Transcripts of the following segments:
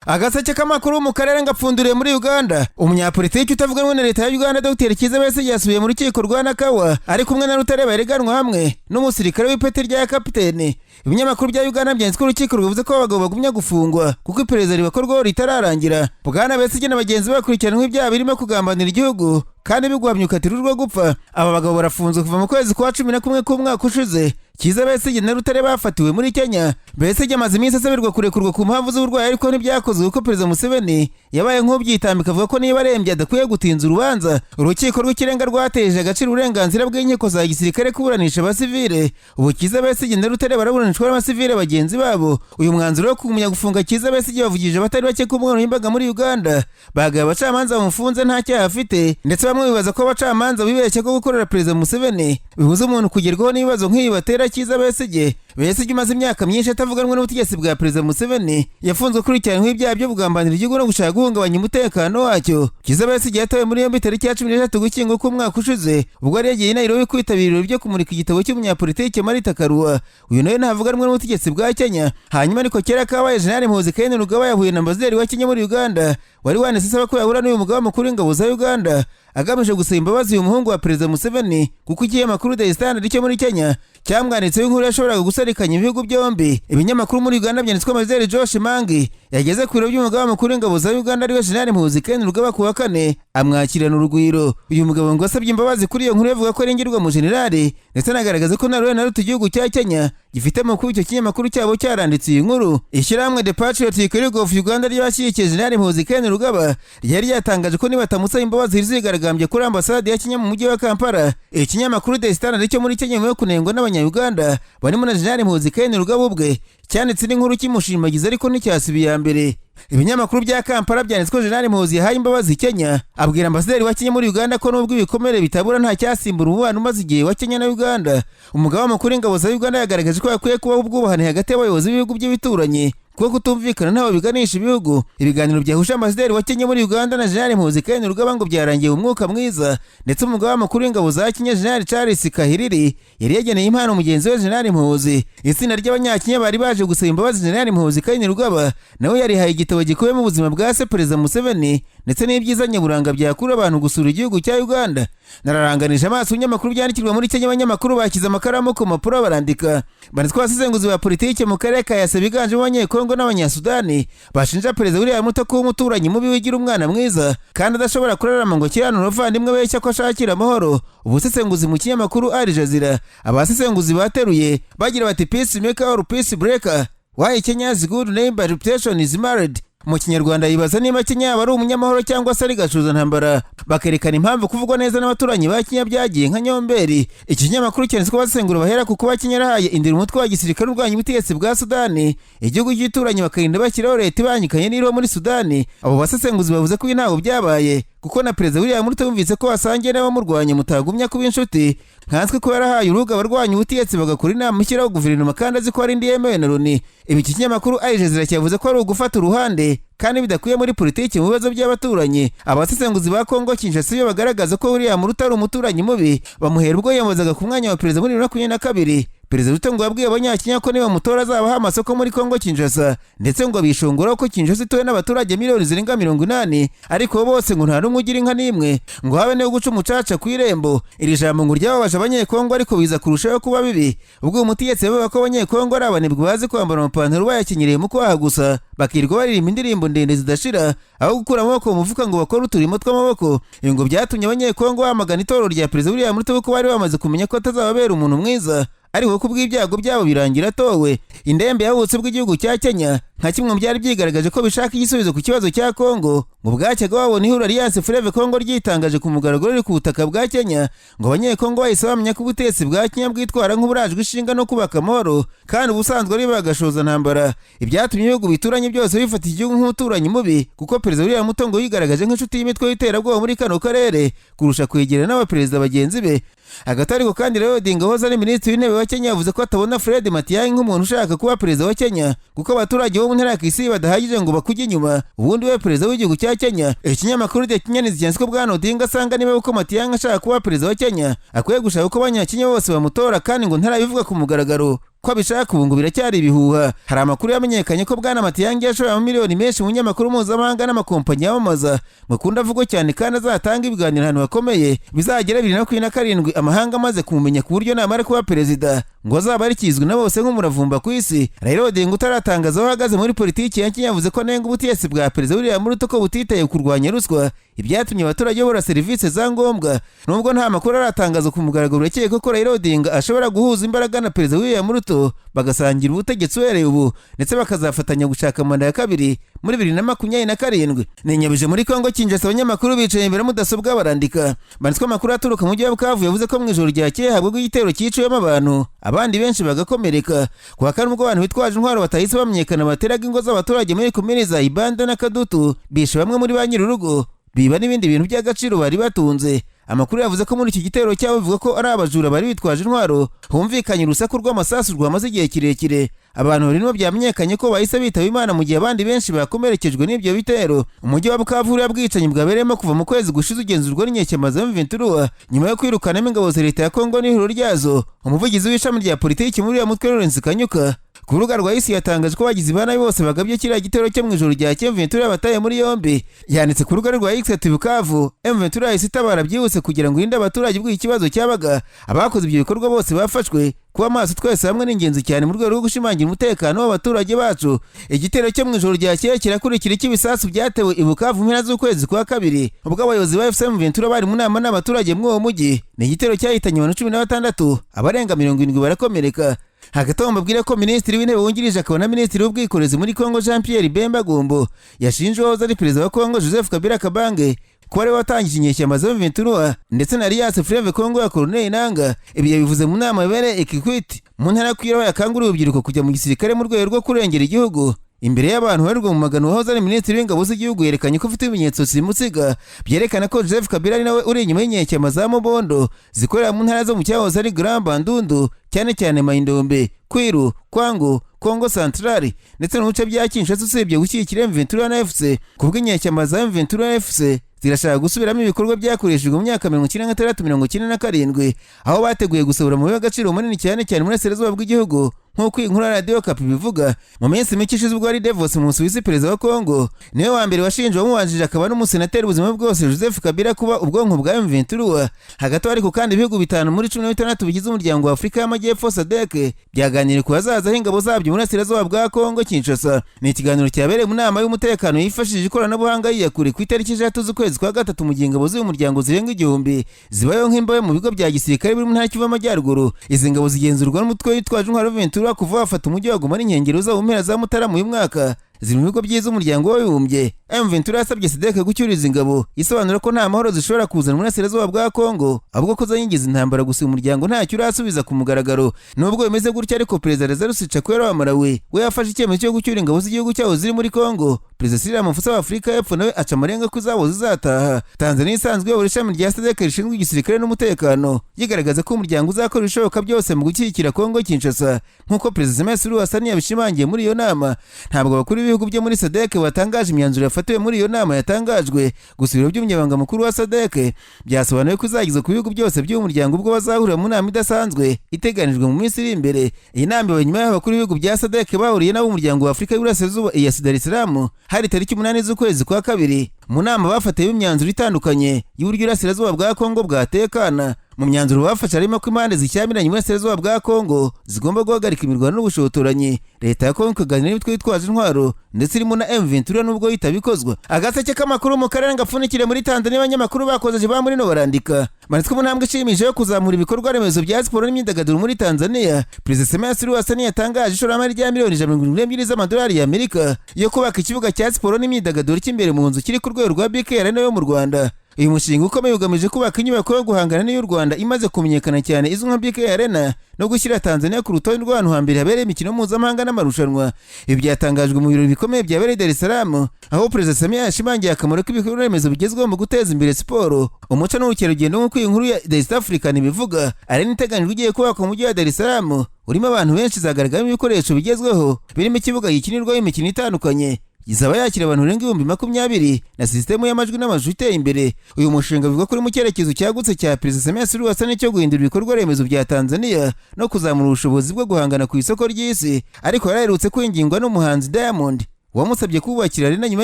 Agaseke k'amakuru mu karere ngapfunduriye muri Uganda. Umunyapolitiki utavuga rumwe na leta ya Uganda, Dr Kizza Besigye, yasubiye mu rukiko rwa Nakawa ari kumwe na Rutare, bareganwa hamwe n'umusirikare w'ipeti rya kapiteni. Ibinyamakuru bya Uganda byanditse ko urukiko rwavuze ko abagabo bagumya gufungwa kuko iperereza ribakorwaho ritararangira. Bwana Besigye na bagenzi be bakurikiranweho ibyaha birimo kugambanira igihugu, kandi biguhamya ukatirwa gupfa. Aba bagabo barafunzwe kuva mu kwezi kwa 11 k'umwaka ushize. Kizza Besigye na Rutare bafatiwe muri Kenya. Besigye amaze iminsi asabirwa kurekurwa ku mpamvu z'uburwayi, ariko ntibyakozwe kuko Perezida Museveni yabaye nk'ubyitambika, avuga ko niba arembye adakwiye gutinza urubanza. Urukiko rw'Ikirenga rwateje agaciro uburenganzira bw'inkiko za gisirikare kuburanisha abasivile. Ubu Kizza Besigye na Rutare baraburanishwa n'abasivile bagenzi babo. Uyu mwanzuro wo kugumya gufunga Kizza Besigye bavugije abatari bake ku mbuga nkoranyambaga muri Uganda. Bagaye abacamanza bamufunze nta cyaha afite, ndetse bamwe bibaza ko abacamanza bibeshya ko gukorera Perezida Museveni bibuza umuntu kugerwaho n'ibibazo nk'ibi batera Kizza Besigye. Besigye umaze imyaka myinshi atavuganwe n'ubutegetsi bwa Perezida Museveni yafunzwe akurikiranyweho ibyaha byo kugambanira igihugu no gushaka guhungabanya umutekano wacyo. Kizza Besigye yatawe muri yombi tariki ya 13 Ugushyingo k'umwaka ushize, ubwo yari yagiye i Nairobi kwitabira ibirori byo kumurika igitabo cy'umunyapolitike Martha Karua. Uyu nawe ntavuga rumwe n'ubutegetsi bwa Kenya. Hanyuma ariko kera kabaye, Jenerali Muhoozi Kainerugaba yahuye na ambasaderi wa Kenya muri Uganda, wari wanditse asaba ko yahura n'uyu mugaba mukuru w'ingabo za Uganda, agamije gusaba imbabazi uyu muhungu wa Perezida Museveni, kuko ikinyamakuru The Standard cyo muri Kenya cyamwanditseho inkuru yashoboraga gusarikanya ibihugu byombi. Ibinyamakuru muri Uganda byanditswe Ambasaderi Josh Mangi yageze ku biro by'umugaba mukuru w'ingabo za Uganda, ariwe Jenerali Muhoozi Kainerugaba, ku wa kane, amwakirana urugwiro. Uyu mugabo ngo asabye imbabazi kuri iyo nkuru yavuga ko arengerwa mu generali, ndetse anagaragaza ko nta ruhare na ruto igihugu cya Kenya gifite mu kuba icyo kinyamakuru cyabo cyaranditse iyi nkuru. Ishyirahamwe The Patriotic League of Uganda ry'abashyigikiye Jenerali Muhoozi Kainerugaba ryari ryatangaje ko nibatamusaba imbabazi rizigaragambye kuri ambasade ya Kenya mu mujyi wa Kampala. Ikinyamakuru The Standard cyo muri Kenya, nyuma yo kunengwa n'Abanya-Uganda barimo na Jenerali Muhoozi Kainerugaba ubwe, cyanditse n'inkuru kimushimagiza, ariko nticyasiba iya mbere. Ibinyamakuru bya Kampala byanditse ko Jenerali Muhoozi yahaye imbabazi Kenya, abwira ambasaderi wa Kenya muri Uganda ko nubwo ibikomere bitabura, nta cyasimbura umubano umaze igihe wa Kenya na Uganda. Umugaba mukuru w'ingabo za Uganda yagaragaje ko hakwiye kubaho ubwubahane hagati y'abayobozi b'ibihugu by'ibituranyi, kuko kutumvikana ntaho biganisha ibihugu. Ibiganiro byahuje ambasaderi wa Kenya muri Uganda na Jenerali Muhoozi Kainerugaba ngo byarangiye mu mwuka mwiza, ndetse umugaba mukuru w'ingabo za Kenya, Jenerali Charles Kahiriri, yari yageneye impano mugenzi we Jenerali Muhoozi. Itsinda ry'Abanyakenya bari baje gusaba imbabazi Jenerali Muhoozi Kainerugaba nawe yarihaye igitabo gikubiyemo ubuzima bwa se Perezida Museveni, ndetse n'ibyiza nyaburanga byakura abantu gusura igihugu cya Uganda. Nararanganije amaso ibinyamakuru byandikirwa muri Kenya, abanyamakuru bashyize amakaramu ku mpapuro barandika. Banditswe abasesenguzi ba politiki mu karere ka EAC biganjemo Abanyekongo n'Abanyasudani bashinja Perezida William Ruto kuba umuturanyi mubi wigira umwana mwiza kandi adashobora kurarama ngo akiranure abavandimwe beshya ko ashakira amahoro. Ubusesenguzi mu kinyamakuru Al Jazeera, abasesenguzi bateruye bagira bati: "Peace maker or peace breaker? Why Kenya's good neighbor reputation is marred?" Mu Kinyarwanda yibaza niba Kenya yaba ari umunyamahoro cyangwa se ari gacuza ntambara, bakerekana impamvu kuvugwa neza n'abaturanyi ba Kenya byagiye nka nyomberi. Iki kinyamakuru cyanditse ko abasesengura bahera ku kuba Kenya yarahaye indiri umutwe wa gisirikare urwanya ubutegetsi bwa Sudani, igihugu cy'ituranyi, bakarinda bashyiraho leta ibangikanye n'iriho muri Sudani. Abo basesenguzi bavuze ko ibi ntabwo byabaye kuko na Perezida William Ruto yumvise ko wasangiye n'abamurwanya mutagumya kuba inshuti, nkanswe ko yarahaye urubuga abarwanya ubutegetsi bagakora inama ishyiraho guverinoma kandi azi ko hari indi yemewe na Loni. Ibi iki kinyamakuru Al Jazeera cyavuze ko ari ugufata uruhande kandi bidakwiye muri politiki mu bibazo by'abaturanyi. Abasesenguzi ba Kongo Kinshasa iyo bagaragaza ko William Ruto ari umuturanyi mubi, bamuhera ubwo yiyamamazaga ku mwanya wa perezida muri 2022. Perezida Ruto ngo yabwiye Abanyakenya ko niba mutora azabaha amasoko muri Kongo Kinshasa, ndetse ngo bishongora ko Kinshasa ituwe n'abaturage miliyoni zirenga 80, ariko bose ngo nta n'umwe ugira inka n'imwe, ngo habe no guca umucaca ku irembo. Iri jambo ngo ryababaje Abanyekongo, ariko biza kurushaho kuba bibi ubwo uyu mutegetsi yavuga ko Abanyekongo ari abanebwe bazi kwambara amapantaro bayakenyereye mu kwaha gusa, bakirirwa baririmba indirimbo ndende zidashira aho gukura amaboko mu mufuka ngo bakore uturimo tw'amaboko. Ibi ngo byatumye Abanyekongo bamagana itorero rya Perezida William Ruto, kuko bari bamaze kumenya ko atazababera umuntu mwiza, ariko ku bw'ibyago byabo birangira atowe. Indembe yahubutse bw'igihugu cya Kenya, nka kimwe mu byari byigaragaje ko bishaka igisubizo ku kibazo cya Kongo, ngo bwacyaga babona ihuriro Alliance Fleuve Congo ryitangaje ku mugaragaro riri ku butaka bwa Kenya, ngo Abanyekongo bahise bamenya ko ubutegetsi bwa Kenya bwitwara nk'uburajwe ishinga no kubaka amahoro kandi ubusanzwe ari bagashoza ntambara. Ibyatumye ibihugu bituranye byose bifata igihugu nk'umuturanyi mubi, kuko Perezida William Ruto ngo yigaragaje nk'inshuti y'imitwe y'iterabwoba muri kano karere kurusha kwegerana n'abaperezida bagenzi be. Hagati ariko kandi, Raila Odinga wahoze ari minisitiri w'intebe wa Kenya yavuze ko atabona Fred Matiang'i nk'umuntu ushaka kuba perezida wa Kenya, kuko abaturage bo mu ntara ya Kisii badahagije ngo bakujye inyuma ubundi we perezida w'igihugu cya Kenya. Ikinyamakuru The Kenyan cyanditse ko Bwana Odinga asanga niba uko Matiang'i ashaka kuba perezida wa Kenya, akwiye gushaka uko Abanyakenya bose bamutora, kandi ngo ntarabivuga ku mugaragaro. Ko abishaka ubu ngo biracyari ibihuha. Hari amakuru yamenyekanye ko Bwana Matiang'i yashoye amamiliyoni menshi mu nyamakuru mpuzamahanga n'amakompanyi yamamaza ngo akunde avugwe cyane kandi azatanga ibiganiro ahantu hakomeye bizagera 2027 amahanga amaze kumumenya, ku buryo namara kuba perezida ngo azaba ari kizwi na bose nk'umuravumba ku isi. Raila Odinga utaratangaza aho ahagaze muri politiki ya Kenya yavuze ko anenga ubutegetsi bwa Perezida William Ruto ko butitaye kurwanya ruswa, ibyatumye abaturage babura serivisi za ngombwa. Nubwo nta makuru aratangazwa ku mugaragaro, urekeye ko Raila Odinga ashobora guhuza imbaraga na Perezida William Ruto bagasangira ubutegetsi uhereye ubu, ndetse bakazafatanya gushaka manda ya kabiri muri 2027. Ninyabije muri Kongo Kinshasa, abanyamakuru bicaye imbere ya mudasobwa barandika. Banditswe amakuru aturuka mu mujyi wa Bukavu yavuze ko mu ijoro ryakeye habwa igitero cyiciwemo abantu, abandi benshi bagakomereka. Ku wa kane ubwo abantu bitwaje intwaro batahise bamenyekana bateraga ingo z'abaturage muri komini za Ibanda na Kadutu, bishe bamwe muri ba nyir'urugo, biba n'ibindi bintu by'agaciro bari batunze. Amakuru yavuze ko muri iki gitero cyabo bivuga ko ari abajura bari bitwaje intwaro, humvikanye urusaku rw'amasasu rwamaze igihe kirekire. Abantu barimo byamenyekanye ko bahise bitaba Imana, mu gihe abandi benshi bakomerekejwe n'ibyo bitero. Umujyi wa Bukavu uriya bwicanyi bwabereyemo kuva mu kwezi gushize ugenzurwa n'inyeshyamba za M23 nyuma yo kwirukanamo ingabo za leta ya Kongo n'ihuriro ryazo. Umuvugizi w'ishami rya politiki muri uriya mutwe, Lawrence Kanyuka, ku rubuga rwa X yatangaje ko bagizi ba nabi bose bagabye kiriya gitero cyo mu ijoro rya M23 bataye muri yombi. Yanditse ku rubuga rwa X ati: "Bukavu, M23 yahise itabara byihuse kugira ngo irinde abaturage ubwo ikibazo cyabaga. Abakoze ibyo bikorwa bose bafashwe. Kuba maso twese hamwe ni ingenzi cyane mu rwego rwo gushimangira umutekano w'abaturage bacu." Igitero cyo mu ijoro ryakeye kirakurikira icy'ibisasu byatewe i Bukavu mpera z'ukwezi kwa kabiri, ubwo abayobozi ba AFC M23 bari mu nama n'abaturage muri uwo mujyi. Ni igitero cyahitanye abantu 16, abarenga 70 barakomereka. Hagati aho mbabwire ko Minisitiri w'Intebe wungirije akaba na Minisitiri w'Ubwikorezi muri Kongo, Jean Pierre Bemba Gombo, yashinje uwahoze ari perezida wa Kongo Joseph Kabila Kabange kuba ariwe watangije inyeshyamba za M23 ndetse na Alliance Fleuve Congo ya Corneille Nangaa. Ibi yabivuze mu nama yabereye Kikwit mu ntara Kwiraho, yakanguriye urubyiruko kujya mu gisirikare mu rwego rwo kurengera igihugu. Imbere y'abantu barirwa mu magana, uwahoze ari minisitiri w'ingabo z'igihugu yerekanye ko ufite ibimenyetso simusiga byerekana ko Joseph Kabila ari nawe uri inyuma y'inyeshyamba za Mobondo zikorera mu ntara zo mu cyahoze ari Grand Bandundu, cyane cyane Maindombe, Kwilu, Kwango, Kongo Central ndetse no bice bya Kinshasa, usibye gushyigikira M23 na AFC. Kubw'inyeshyamba za M23 na AFC zirashaka gusubiramo ibikorwa byakoreshejwe mu myaka 96, 97, aho bateguye gusohora amabuye y'agaciro munini cyane cyane muri burasirazuba bw'igihugu, nk'uko iyi nkuru ya Radiyo Okapi bivuga. Mu minsi mike ishize ubwo ari Davos mu Busuwisi, perezida wa Kongo niwe wa mbere washinje uwamubanjije akaba n'umusenateri ubuzima bwose Joseph Kabila kuba ubwonko bwa M23. Hagati aho ariko kandi, ibihugu bitanu muri 16 bigize umuryango wa Afurika y'Amajyepfo SADC byaganiriye ku hazaza h'ingabo zabyo muri burasirazuba bwa Kongo Kinshasa. Ni ikiganiro cyabereye mu nama y'umutekano yifashishije ikoranabuhanga yiyakure ku itariki 3 z'ukwezi kwa gatatu, mu gihe ingabo z'uyu muryango zirenga 1000 zibayeho nk'imbohe mu bigo bya gisirikare biri mu ntara Kivu y'Amajyaruguru. Izi ngabo zigenzurwa n'umutwe witwaje intwaro M23 kuva wafata umujyi wa Goma n'inkengero zawo mu mpera za Mutarama uyu mwaka. Ziri mu bigo byiza umuryango w'abibumbye. M23 yasabye SADC gucyuriza ingabo, isobanura ko nta mahoro zishobora kuzana mu burasirazuba bwa Kongo, ahubwo ko zanyingiza intambara gusa. Uyu muryango ntacyo urasubiza ku mugaragaro. Nubwo bimeze gutya ariko, Perezida Lazarus Chakwera wa Malawi we yafashe icyemezo cyo gucyura ingabo z'igihugu cyabo ziri muri Kongo. Perezida Cyril Ramaphosa wa Afurika y'Epfo nawe aca amarenga ko izabo zizataha. Tanzania isanzwe iyobora ishami rya SADC rishinzwe igisirikare n'umutekano, yigaragaza ko umuryango uzakora ibishoboka byose mu gushyigikira Kongo Kinshasa, nk'uko Perezida Samia Suluhu Hassan yabishimangiye muri iyo nama. Ntabwo abakuru b'ibihugu byo muri SADC batangaje imyanzuro yafatiwe muri iyo nama yatangajwe gusa. Ibiro by'umunyamabanga mukuru wa SADC byasobanuye ko izagezwa ku bihugu byose by'uyu muryango ubwo bazahurira mu nama idasanzwe iteganijwe mu minsi iri imbere. Iyi nama ibaye nyuma y'aho abakuru b'ibihugu bya SADC bahuriye n'ab'umuryango wa Afurika y'Iburasirazuba EAC Dar es Salaam, hari tariki 8 z'ukwezi kwa kabiri. Mu nama bafatiyemo imyanzuro itandukanye y'uburyo Iburasirazuba bwa Kongo bwatekana. Mu myanzuro bafashe harimo ko impande zishyamiranye Iburasirazuba bwa Kongo zigomba guhagarika imirwano n'ubushotoranyi, leta ya Kongo ikaganira n'imitwe yitwaje intwaro ndetse irimo na M23 nubwo itabikozwa. Agaseke k'amakuru mu karere gapfunikire muri Tanzania, abanyamakuru bakozeje ba muri no barandika manitswe mu ntambwe ishimishije yo kuzamura ibikorwa remezo bya siporo n'imyidagaduro muri Tanzania. Perezida Samia Suluhu Hassan yatangaje ishoramari rya miliyoni 172 z'amadolari y'Amerika yo kubaka ikibuga cya siporo n'imyidagaduro cy'imbere mu nzu kiri ku rwego rwa BK Arena yo mu Rwanda. Uyu mushinga ukomeye ugamije kubaka inyubako yo guhangana n'iy'u Rwanda imaze kumenyekana cyane izwi nka BK Arena, no gushyira Tanzania ku rutonde rw'ahantu hambere habereye imikino mpuzamahanga n'amarushanwa. Ibi byatangajwe mu birori bikomeye byabereye i Dar es Salaam, aho Perezida Samia yashimangiye akamaro k'ibikorwa remezo bigezweho mu guteza imbere siporo, umuco n'ubukerarugendo, nk'uko iyi nkuru ya The East African ibivuga. Arena iteganyijwe igiye kubakwa mu mujyi wa Dar es Salaam urimo abantu benshi izagaragaramo ibikoresho bigezweho birimo ikibuga gikinirwaho imikino itandukanye. Izaba yakira abantu barenga 20,000 na sisitemu y'amajwi n'amashusho iteye imbere. Uyu mushinga bivugwa ko uri mu cyerekezo cyagutse cya Perezida Samia Suluhu Hassan cyo guhindura ibikorwa remezo bya Tanzania no kuzamura ubushobozi bwo guhangana ku isoko ry'isi. Ariko yaraherutse kwingingwa n'umuhanzi Diamond, wamusabye kubakira arena nyuma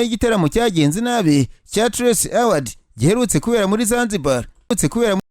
y'igitaramo cyagenze nabi cya Trace Award giherutse kubera muri Zanzibar. Giherutse kubera.